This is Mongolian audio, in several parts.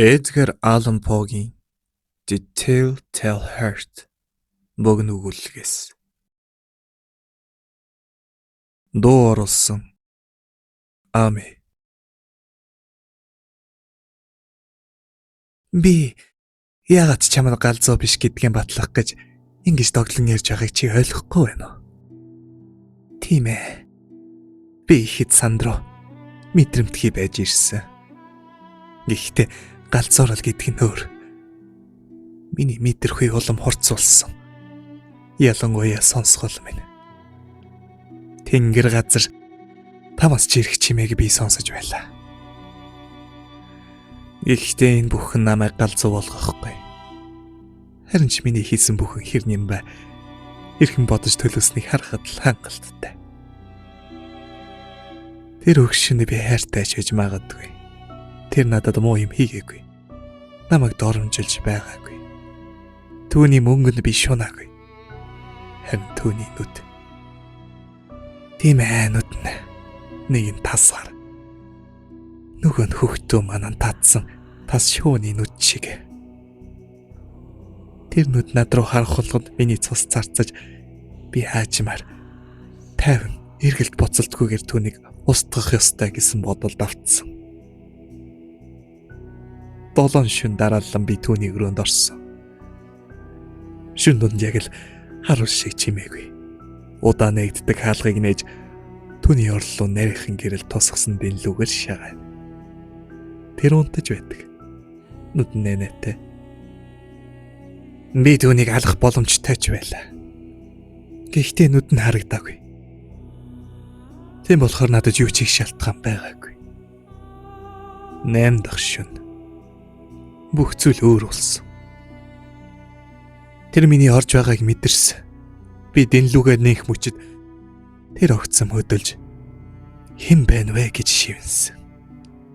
Эдгар Аллан Погийн The Tell-Tale Heart богино өгүүллэгээс. Дуу оруулсан Ами. Би яагаад чамд галзуу биш гэдгийг батлах гэж ингэж доглон ярьж байгааг чи ойлгохгүй байна уу? Тийм ээ. Би ихэд сандруу мэдрэмтгий байж ирсэн. Гэхдээ галзуурал гэдэг нь өөр. Миний мэдрэхүй улам хурцулсан. Ялангуяа сонсгол минь. Тэнгэр газар тамаас чирэх чимээг би сонсож байлаа. Гэхдээ энэ бүхэн намайг галзуу болгохгүй. Харин ч миний хийсэн бүхэн хэр юм бэ? Эрхэн бодож төлөөснийг харахад л хангалттай. Тэр өгшөнд би хайртай ч гэж магадгүй. Тэр надад муу юм хийгээгүй. Намайг доромжилж байгаагүй. Түүний мөнгөнд би шунаагүй. Харин түүний нүд. Тийм ээ, нүд нь нэг нь тасгаар. Нөгөө нь хөхтөө манан татсан тас шууны нүд шиг. Тэр нүд над руу харах болгонд миний цус царцаж би хаажмаар тайван эргэлт буцалтгүйгээр түүнийг устгах ёстой гэсэн бодолд автсан. 7 шөнө дараалан би түүний өрөөнд орсон. Шөнө дунд яг л харуул шиг чимээгүй. Удаан нэгддэг хаалгыг нээж түүний орлоо нарийнхан гэрэл тусгасан дэнлүүгээр шагаав. Тэр унтаж байдаг. Нүд нь нэнэтэй. Би түүнийг алах боломжтой ч байлаа. Гэхдээ нүд нь харагдаагүй. Тийм болохоор надад юу ч их шалтгаан байгаагүй. 8 дахь шөнө. Бүх зүйл өөр болсон. Тэр миний орж байгааг мэдэрсэн. Би дэнлүүгээ нэх мөчид тэр огцом хөдөлж хэн байна вэ гэж шивэнсэн.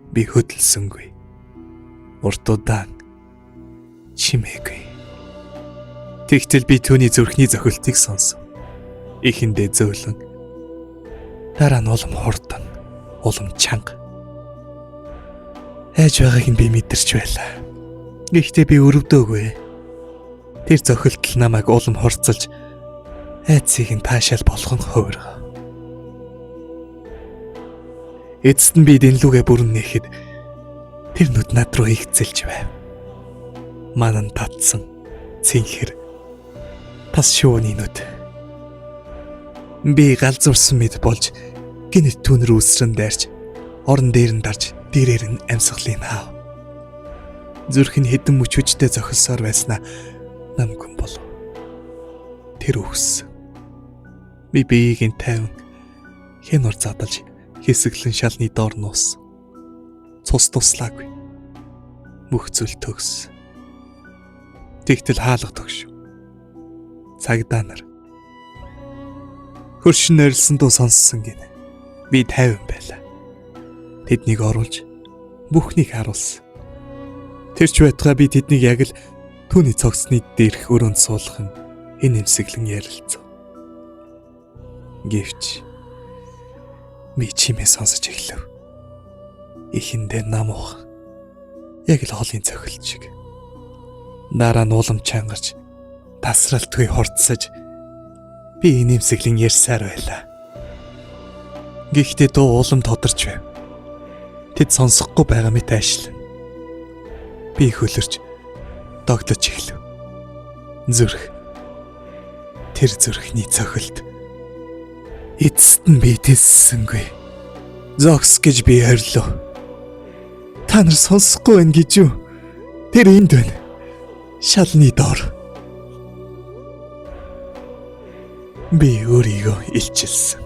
Би хөдөлсөнгүй. Урт удаан чимээгүй. Тэгтэл би түүний зүрхний зохилтыг сонсов. Эхэндээ зөөлөн. Дараа нь улам хурдан, улам чанга. Айж байгааг нь би мэдэрч байлаа. Гэхдээ би өрөвдөөгүй. Тэр зохилтол намайг улам хурцлж айдсыг нь таашаал болгон хувиргав. Эцэст нь би дэнлүүгээ бүрэн нээхэд тэр нүд над руу игцэлж байв. Манан татсан цэнхэр тас шууны нүд. Би галзуурсан мэд болж гинэт түүн рүү үсрэн дайрч орон дээр нь дарж дээрээр нь амьсгалыг хаав. Зүрх нь хэдэн мөч хүчтэй зохилсоор байснаа намгүй болов. Тэр үхсэн. Би биеийг нь тайван хянуур задалж хэсэглэн шалны доор нуусан. Цус туслаагүй. Бүх зүйл төгс. Тэгтэл хаалга төгш. Цагдаа нар хөршин нойрлсон дуу сонссон гинэ. Би тайван байлаа. Тэднийг оруулж бүхнийг харуулсан. Тэр ч байтугай би тэднийг яг л түүний цогцсны дээрх өрөөнд суулган инээмсэглэн ярилцав. Гэвч би чимээ сонсож эхлэв. Эхэндээ нам уух. Яг л холын цохилт шиг. Дараа нь улам чангарч тасралтгүй хурцсаж би инээмсэглэн ярьсаар байлаа. Гэхдээ дуу улам тодорч байв. Тэд сонсохгүй байгаа мэт айшлаа. Би хөлөрч догдож эхлэв. Зүрх. Тэр зүрхний цохилт. Эцэст нь би тэссэнгүй. Зогс гэж би хорилоо. Та нар сонсохгүй байна гэж юу? Тэр энд байна. Шалны доор. Би өөрийгөө илчилсэн.